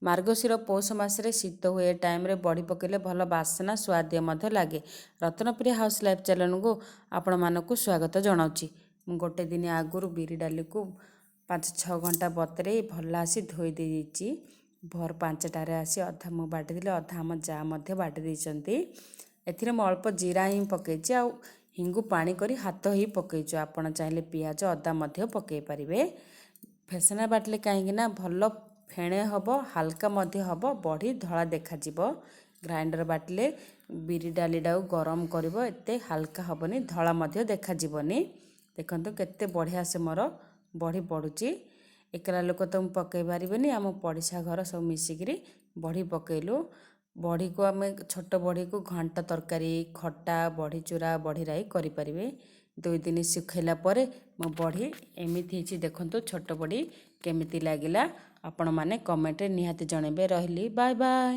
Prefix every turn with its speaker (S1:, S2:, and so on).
S1: ମାର୍ଗଶିର ପୌଷ ମାସରେ ଶୀତ ହୁଏ, ଏ ଟାଇମ୍ରେ ବଢ଼ି ପକାଇଲେ ଭଲ ବାସ୍ନା ସୁଆଦିଆ ମଧ୍ୟ ଲାଗେ। ରତ୍ନପ୍ରିୟା ହାଉସ୍ ଲାଇଫ୍ ଚ୍ୟାନେଲକୁ ଆପଣମାନଙ୍କୁ ସ୍ୱାଗତ ଜଣାଉଛି। ମୁଁ ଗୋଟେ ଦିନ ଆଗରୁ ବିରି ଡାଲିକୁ 5-6 ଘଣ୍ଟା ବତୁରେଇ ଭଲ ଆସି ଧୋଇ ଦେଇଛି। ଭୋର 5ଟାରେ ଆସି ଅଧା ମୁଁ ବାଟିଥିଲି, ଅଧା ଆମ ଯା ମଧ୍ୟ ବାଟି ଦେଇଛନ୍ତି। ଏଥିରେ ମୁଁ ଅଳ୍ପ ଜିରା ହିଁ ପକାଇଛି ଆଉ ହିଙ୍ଗୁ ପାଣି କରି ହାତ ହେଇ ପକାଇଛୁ। ଆପଣ ଚାହିଁଲେ ପିଆଜ, ଅଦା ମଧ୍ୟ ପକାଇ ପାରିବେ। ଫେସନା ବାଟିଲେ କାହିଁକି ନା ଭଲ ଫେଣେ ହେବ, ହାଲକା ମଧ୍ୟ ହେବ, ବଢ଼ି ଧଳା ଦେଖାଯିବ। ଗ୍ରାଇଣ୍ଡର ବାଟିଲେ ବିରି ଡାଲିଟାକୁ ଗରମ କରିବ, ଏତେ ହାଲକା ହେବନି, ଧଳା ମଧ୍ୟ ଦେଖାଯିବନି। ଦେଖନ୍ତୁ କେତେ ବଢ଼ିଆ ସେ ମୋର ବଢ଼ି ପଡ଼ୁଛି। ଏକଲା ଲୋକ ତ ମୁଁ ପକାଇ ପାରିବିନି, ଆମ ପଡ଼ିଶା ଘର ସବୁ ମିଶିକିରି ବଢ଼ି ପକାଇଲୁ। ବଢ଼ିକୁ ଆମେ ଛୋଟ ବଢ଼ିକୁ ଘାଣ୍ଟ ତରକାରୀ, ଖଟା, ବଢ଼ି ଚୁରା, ବଢ଼ି ରାଇ କରିପାରିବେ। 2 ଦିନ ଶୁଖାଇଲା ପରେ ମୋ ବଢ଼ି ଏମିତି ହେଇଛି। ଦେଖନ୍ତୁ ଛୋଟ ବଢ଼ି କେମିତି ଲାଗିଲା, ଆପଣମାନେ କମେଣ୍ଟରେ ନିହାତି ଜଣାଇବେ। ରହିଲି, ବାଏ ବାଏ।